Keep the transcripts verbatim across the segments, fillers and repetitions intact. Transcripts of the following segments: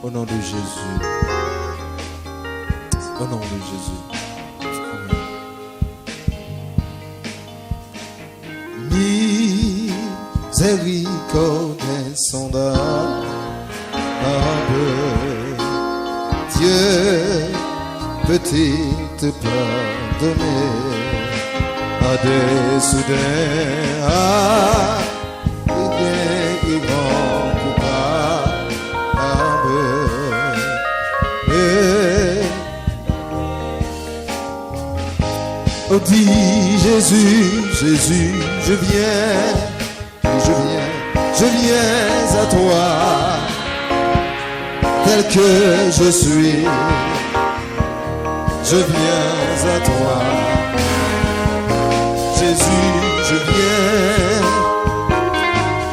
Au nom de Jésus. Au nom de Jésus. Amen. Miséricorde insondable, Dieu peut-il te pardonner à des soudains, à des grands coupables? Et on dit, Jésus, Jésus, je viens, je viens, je viens à toi, tel que je suis, je viens à toi. Jésus, je viens,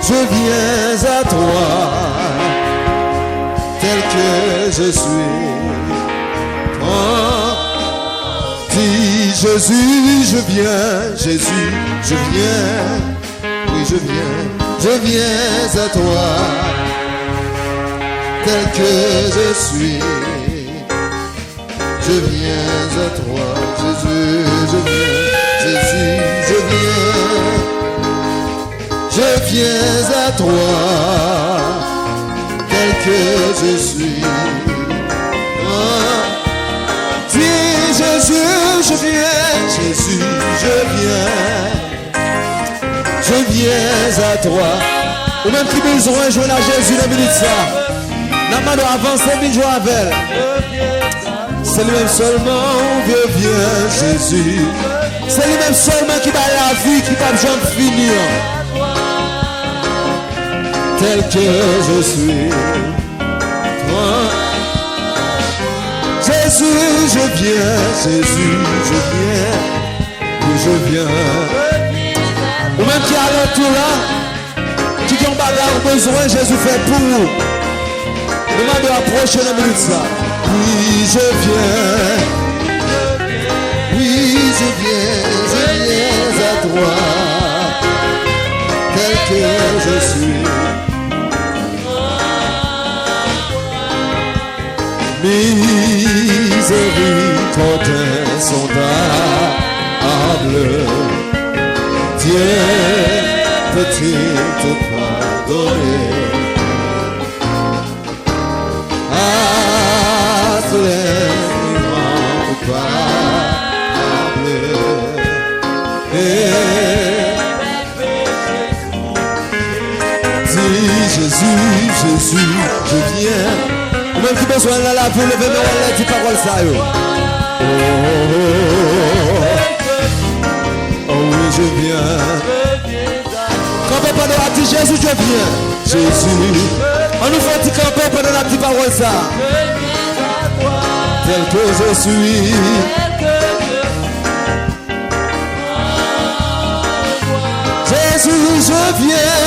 je viens à toi, tel que je suis. Prends Dis, Jésus, je viens, Jésus, je viens. Oui, je viens, je viens à toi, tel que je suis. Je viens à toi, Jésus, je viens, Jésus, je viens. Je viens à toi, tel que je suis. Dis, Jésus, je viens, Jésus, je viens. Je viens à toi. Ou menm ki bezwen jwenn a Jezi nan minit sa, n ap mande w avanse vin jwenn avè l. Se li menm sèlman, ou vye vyen Jezi. Se li menm sèlman ki bay lavi ki p ap janm fini an. Tel que je suis, prends. Jésus, je viens, Jésus, je viens, oui, je viens. Ou menm ki alantou la, ki gen yon bagay ou bezwen Jezi fè pou ou, nou mande w apwoche nan minit sa. Oui, je viens. Oui, je viens, je viens à toi, tel que je suis. Miséricorde insondable, Dieu peut-il te pardonner à plein coupable? Et Di, Jezi, Jezi, je viens. Ou menm ki bezwen l nan lavi w, leve men w anlè, di pawòl sa yo. Oh, oh, oh, oh, oh, oui, je viens. Kanpe pandan w ap di, Jezi, je viens. Jezi. Ann nou fè yon ti kanpe pandan n ap di pawòl sa. Tel que je suis. Jésus, je viens.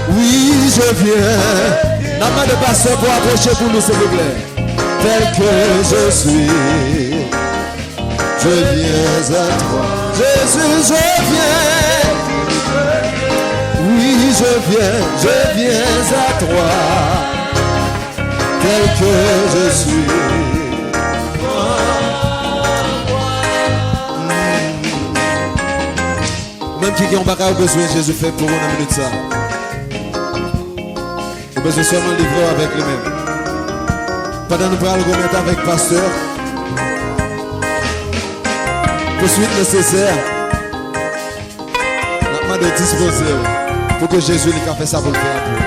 Oui, je viens. N ap mande pastè pou apwoche pou nou, silvouplè. Tel que je suis, je viens à toi. Jésus, je viens. Oui, je viens, je viens à toi. Tel que je suis. Ou menm ki gen yon bagay ou bezwen Jezi fè pou ou nan minit sa, ou bezwen sèlman livre w avèk li menm. Pandan nou pral remèt avèk pastè, pou swit nesesè, n ap mande w dispoze w pou ke Jezi li ka fè sa pou l fè a pou ou.